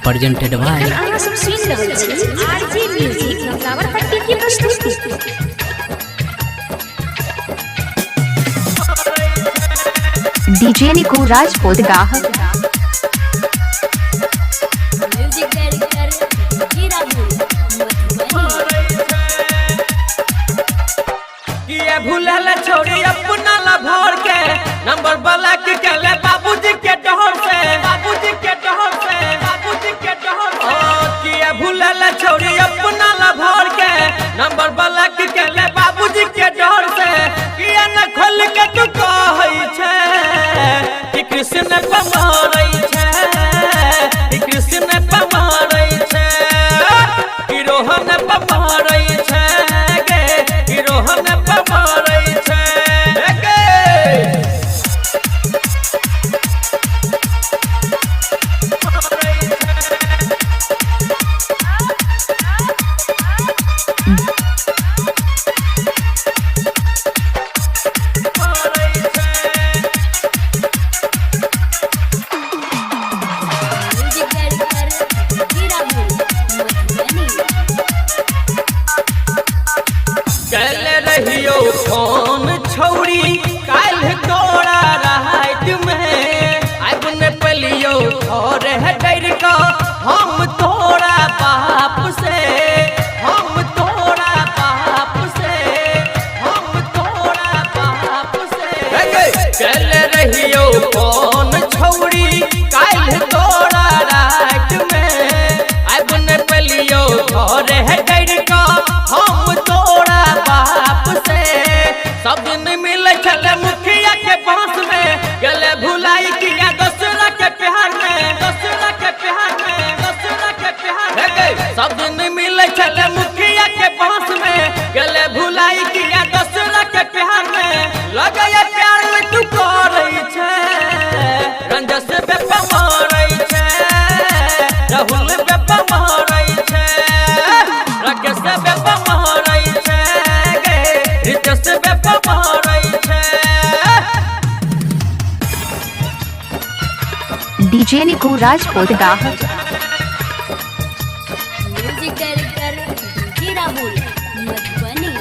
Presented by अहाँ सब सुनि रहल छी आरजे म्यूजिक नवलावरपट्टी की प्रस्तुति। DJ Niku Rajput Gah. Music director DJ Rahul, Madhubani. किए भूलल छोड़ी अपना ला भर के नंबर ब्लॉक के ले बाबूजी के डोर से, बाबूजी के डोर से, बाबूजी के डोर से। ओ किए भूलल छोड़ी अपना ला भर के नंबर ब्लॉक के ले बाबूजी के डोर से। किए न खोल के तू कहै छै कि कृष्ण पमारै छै, कि कृष्ण पमारै छै, कि रोहन पमारै छै गे, कि रोहन पमारै छै गे। Music director DJ Rahul, Madhubani. कल रहियो फोन छौरी काल्हि तोरा राति में, आब ने पलियो घर है डर का हम तोरा बाप से, हम तोरा बाप से, हम तोरा बाप से। कल रहियो फोन छौरी काल्हि तोरा राति में, आब ने पलियो घर है डर का हम तोरा बाप से। सब दिन मिले छल मुखिया के पास में, गले भुलाई किया दोसरा के प्यार में, दोसरा के प्यार में, दोसरा के प्यार में। सब दिन मिले छल मुखिया के पास में, गले भुलाई किया दोसरा के प्यार में। लगैया प्यार में तू करै छै, रंजस पे मारै छै, राहुल पे मारै छै, राकेश पे मारै छै गे, रितेश पे मारै छै। DJ Niku Rajput Gah. Music director DJ Rahul, Madhubani.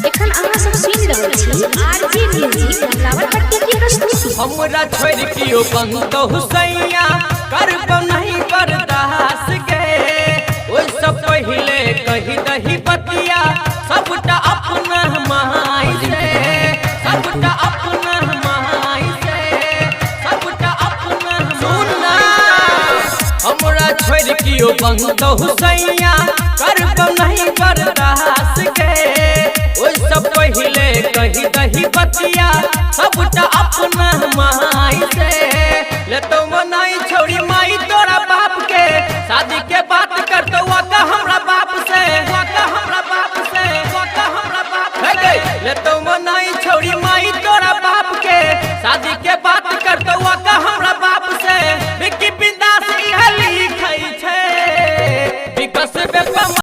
एखन अहाँ सब सुनि रहल छी आरजे म्यूजिक नवलावरपट्टी की प्रस्तुति। हमरा छोड़ कियो बंद हुसैया करब नहीं बर्दाश्त गे, ओहि से पहिले कही दही बतिया सबटा अपना माई से, सबटा अपना माई से, सबटा अपना सुनना। हमरा छोड़ कियो बंद हुसैया करब नहीं बर्दाश्त गे, ओहि से पहिले कही दही बतिया सबटा अपना माई से। ले तो मनाई छोड़ी माई तोरा बाप के, शादी के बात कर तो वाका हमरा बाप से, वाका हमरा बाप से, वाका हमरा बाप से। ले तो